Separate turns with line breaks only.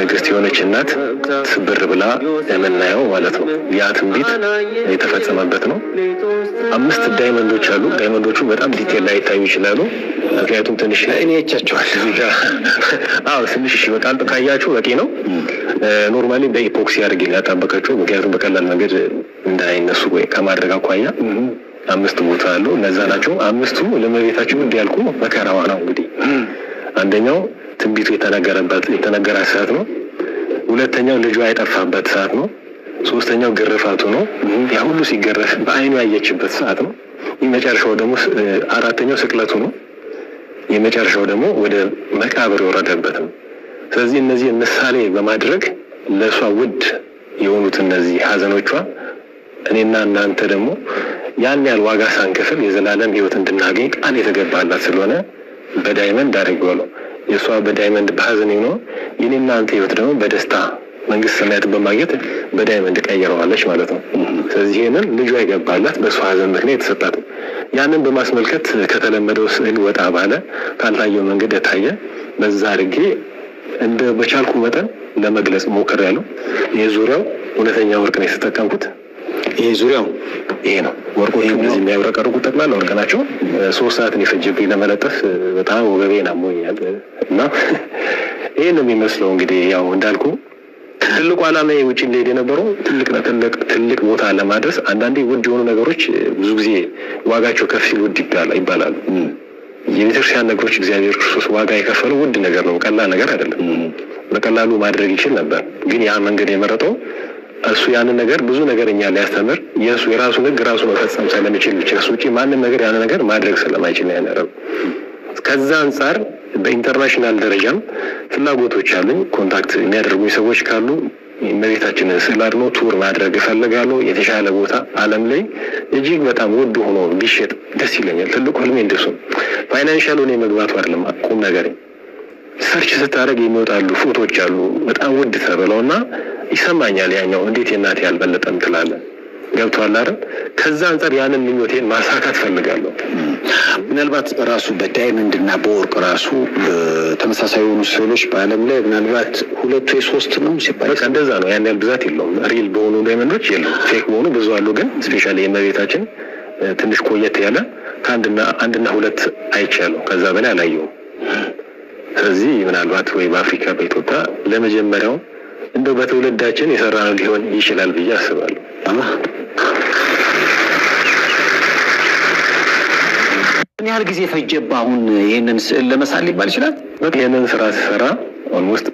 ንግስት የሆነች እናት ስብር ብላ የምናየው ማለት ነው። ያ ትንቢት የተፈጸመበት ነው። አምስት diamond ኦች አሉ። Diamond ኦቹ በጣም detail ላይታዩ ይችላሉ። ምክንያቱም ትንሽ
እኔ አይቻቸዋል።
እዚህ ጋር፣ አዎ፣ ትንሽ፣ እሺ፣ በቃ ካያችሁ በቂ ነው። Normally በ epoxy አድርጌ ነው ያጣበቀችው። ምክንያቱም በቀላል መንገድ እንዳይነሱ ወይ ከማድረግ አኳያ አምስት ቦታ አሉ። እነዛ ናቸው አምስቱ ለእመቤታችን ውድ ያልኩ መከራዋ ነው። እንግዲህ አንደኛው ትንቢቱ የተነገረበት፣ የተነገራት ሰዓት ነው። ሁለተኛው ልጇ የጠፋበት ሰዓት ነው። ሶስተኛው ግርፋቱ ነው። ያ ሁሉ ሲገረፍ በአይኑ ያየችበት ሰዓት ነው። የመጨረሻው ደግሞ አራተኛው ስቅለቱ ነው። የመጨረሻው ደግሞ ወደ መቃብር የወረደበት ነው። ስለዚህ እነዚህ ምሳሌ በማድረግ ለእሷ ውድ የሆኑት እነዚህ ሀዘኖቿ እኔና እናንተ ደግሞ ያን ያህል ዋጋ ሳንከፍል የዘላለም ሕይወት እንድናገኝ ቃል የተገባላት ስለሆነ በ diamond አድርጌዋለሁ። የእሷ በ diamond በሀዘን ነው። የኔና አንተ ሕይወት ደግሞ በደስታ መንግስተ ሰማያትን በማግኘት በ diamond ቀይረዋለች ማለት ነው። ስለዚህ ይህንን ልጇ የገባላት በእሷ ሀዘን ምክንያት የተሰጣት ነው። ያንን በማስመልከት ከተለመደው ስዕል ወጣ ባለ፣ ካልታየው መንገድ የታየ በዛ አድርጌ እንደ በቻልኩ መጠን ለመግለጽ ሞክሬያለሁ። ይህ ዙሪያው እውነተኛ ወርቅ ነው የተጠቀምኩት።
ይሄ ዙሪያው
ይሄ ነው። ወርቆቹ እንደዚህ የሚያብረቀርቁ ጠቅላላ ወርቅ ናቸው። 3 ሰዓት ነው የፈጀብኝ ለመለጠፍ። በጣም ወገቤን አሞኛል እና ይሄ ነው የሚመስለው። እንግዲህ ያው እንዳልኩ ትልቁ ዓላማ ውጭ እንደሄድ የነበረው ትልቅ ትልቅ ትልቅ ቦታ ለማድረስ። አንዳንዴ ውድ የሆኑ ነገሮች ብዙ ጊዜ ዋጋቸው ከፍ ሲል ውድ ይባላሉ። የቤተክርስቲያን ነገሮች እግዚአብሔር ክርስቶስ ዋጋ የከፈለው ውድ ነገር ነው፣ ቀላል ነገር አይደለም። በቀላሉ ማድረግ ይችል ነበር፣ ግን ያ መንገድ የመረጠው እሱ ያንን ነገር ብዙ ነገር እኛ ሊያስተምር፣ የእሱ የራሱን ሕግ ራሱ መፈጸም ስለሚችል ብቻ፣ እሱ ውጭ ማንም ነገር ያንን ነገር ማድረግ ስለማይችል ነው ያደረገው። ከዛ አንጻር በ international ደረጃም ፍላጎቶች አሉኝ። Contact የሚያደርጉኝ ሰዎች ካሉ እመቤታችንን ስዕል አድኖ tour ማድረግ እፈልጋለሁ። የተሻለ ቦታ ዓለም ላይ እጅግ በጣም ውድ ሆኖ ቢሸጥ ደስ ይለኛል። ትልቁ ህልሜ እንደሱ ነው። Financial ሆነ የመግባቱ አይደለም ቁም ነገር። Search ስታደርግ የሚወጣሉ ፎቶዎች አሉ በጣም ውድ ተብለው እና ይሰማኛል። ያኛው እንዴት የእናቴ ያልበለጠም ትላለህ። ገብቶሃል አይደል? ከዛ አንጻር ያንን ምኞቴን ማሳካት ፈልጋለሁ።
ምናልባት ራሱ በ diamond እና በወርቅ ራሱ ተመሳሳይ የሆኑ ስዕሎች በዓለም ላይ ምናልባት ሁለት ወይ ሶስት ነው ሲባል
በቃ እንደዛ ነው። ያን ያህል ብዛት የለውም። Real በሆኑ diamond ኦች የሉም። Fake በሆኑ ብዙ አሉ። ግን especially የእመቤታችን ትንሽ ቆየት ያለ ከአንድና አንድና ሁለት አይቻለሁ። ከዛ በላይ አላየሁም። ስለዚህ ምናልባት ወይ በአፍሪካ፣ በኢትዮጵያ ለመጀመሪያው እንደው በትውልዳችን የሰራነው ሊሆን ይችላል ብዬ አስባለሁ።
ምን ያህል ጊዜ ፈጀብህ አሁን ይህንን ስዕል ለመሳል ሊባል ይችላል?
በቃ ይህንን ስራ ስሰራ almost